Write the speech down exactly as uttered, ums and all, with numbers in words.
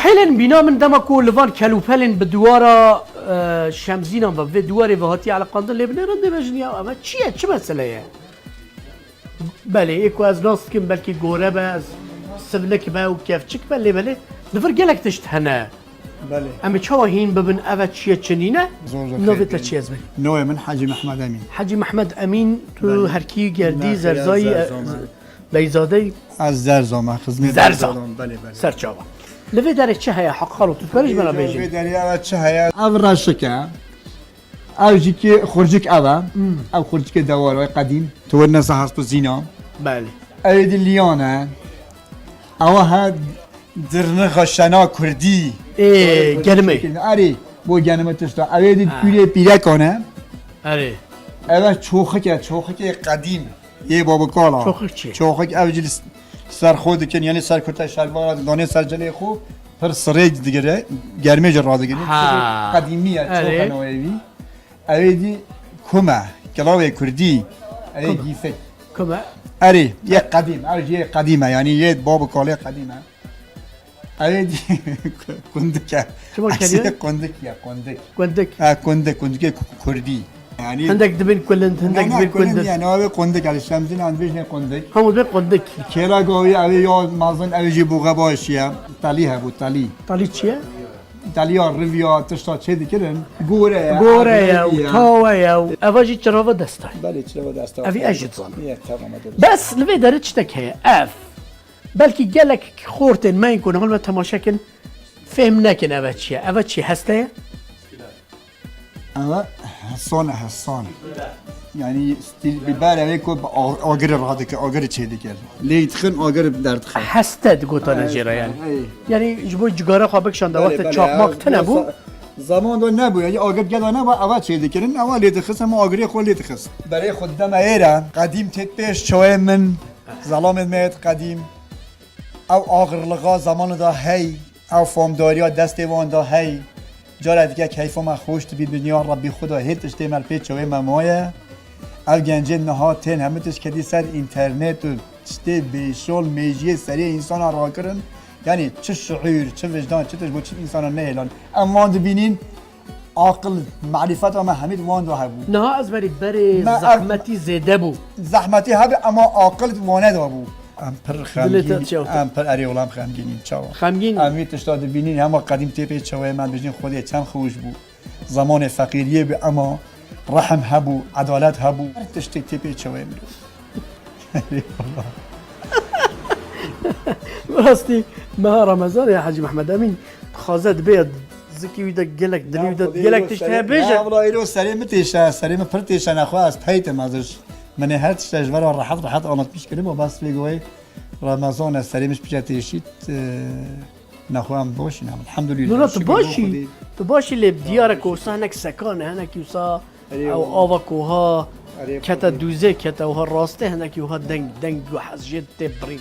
Hêlên bîna min dema ku li van kelûpelên bi diwara, e, Şemzînan ve vê diwarê ve hatiye eleqandin lê binêrin dê bêjin ya ev çi ye, çi mesele ye? Belê, ê ku ez nas dikim belkî gore be, ez sivnik be û kevçik be, lê belê li vir gelek tişt hene. Belê. Em ê çawa hîn bibin, ev çi ye, çi nîne? Zor zor. Navê te çi ye ez bêjim? Navê min Hecî Mehmed Emîn. Hecî Mehmed Emîn, tu Belê. Herkî gerdî, Naxiya Zerzayî, Zerza e, me. Beyzadeyî? Ez Zerza me, xizmêt Zerza. Derdam, belê, belê. Ser çava. Li vê derê çi heye, heqalo tu dikarin ji me re Vê bêjî? Vê derê ev çi heye? Ev reşik e. Ev jî ki xurcik ev e. Hmm. Ev xurcikê dewar e, qedîm. Tu wê nesa hesp û zîna. Belê. Ew ê di liyan e. Ewa he dirnixa şena kurdî. Ê, genimê. Erê, bo genimê tişta. Ew ê di Ha. kûrê pîrekan e. Erê. Ev e çoxik e, çoxikê qedîm. Yê babikala. Çoxik çi? Çoxik ev jî li s-, ser xwe dikin, yanî ser kurte şelvara, danê ser cilê xwe, pir sirê digire, germê jî radigire. Ha. Qedîmî ye, Erê. Çoxik navê wî. Ew ê dî kum e, kilavê kurdî. Ew ê Kum e. Gîfek. Kum e. Erê, yê qedîm, ew jî yê qedîm e, yanî yê babikalê qedîm e. Ew ê dî kundik e. Çima Eslê keriye? Kundik ye, kundik. Kundik. Ha, kundik, kundikê ku-, kurdî. Yanî Hindek dibin kulind, hindek Ne, ne, dibin kulind kundik. Yani, ew ê kundik, yani, Şemzîn an vijnê kundik. Hemû dibin kundik. Kêla gavî, ew ê ya mazin, ew jî buxe baş ye. Talî hebû, talî. Talî çi ye? Talîya, riviya, tişta çê dikirin. Gore ye, Gore ye, ev û ye. Tawe ye û eva jî çirava desta ye. Belê, çirava desta. Ev jî ez jî dizanim. Ye, tamam, hadi. Bes li vê derê çitek heye. Ev. Belkî gelek xortên me yên ku nahal me temaşe kin, fêm nekin eve çi ye. Eve çi ye? Heste ye? Eve hesan e, hesan. Yani stîl biber eve ku a-, agirî radike, agirî çêdike. Lê dixin agirî derdixin. Heste digotan jê re yani. Ey. Yani ji bo cigara xwe bikişanda Belê, wextê belê, çakmak ev tine bû. sa-, zaman da nebû, yani agir gela nebû, eve çêdikirin, eve lê dixist, hema agirê xwe lê dixist. Berê xwe deme êre, qedîm têt pêş çawê min, zelamên me yêt qedîm. Ew axirlixa zamanê de hey, ew famdariya destê wan de hey. Cara dike keyfa me xweş dibî, bi niya Rebbî Xuda hê tiştê me li pê çawê me maye. Ev gencên niha tên hemû tişt kedî ser înternet û tiştê bêşol mêjiyê serê însana rakirin. Yanî çi şiûr, çi wijdan, çi tişt bo çi însana nehêlan. Em wan dibînîn, Aqil, marîfeta me hemî di wan de hebû. Niha ez berî berê Me ev zehmetî zêde bû. Zehmetî hebû, ema aqil di wane de bû. Em pir Dilê te xemgîn, çawa te? Em pir erê olam xemgînîn çawa. Xemgîn? Em vî tişta dibînîn, hema qedîm tê pê çawê me, bijîn Xwedê çend xweş bû. Zamanê feqîriyê bû, ema rehm hebû, edalet hebû. Her tiştê tê pê çawê min. Bi rastî meha Remezanê ya Hecî Mehmed Emîn dixwaze dibê ya zikî wî de gelek dilî wî de gelek tişt heye bêje. Ya wela îro serê min têşe, serê min pir têşe nexwe ez peytim ez ji min ê her tişte ji vera rehet rehet anlatmîş kirim û bes vê goyê Remezan e serê min ji pîçe têşît, e, nexwe em baş in, elhamdulillah. Nuna tu Şükür bo başî, Xwedê. Tu başî lê diyar e ku wisa hinek sekan e, hinek wisa Erê ew wala. Ava ku ha Erê kete Xwedê. Dûzê kete wiha rastê hinekî wiha deng, deng hez jê tê birî.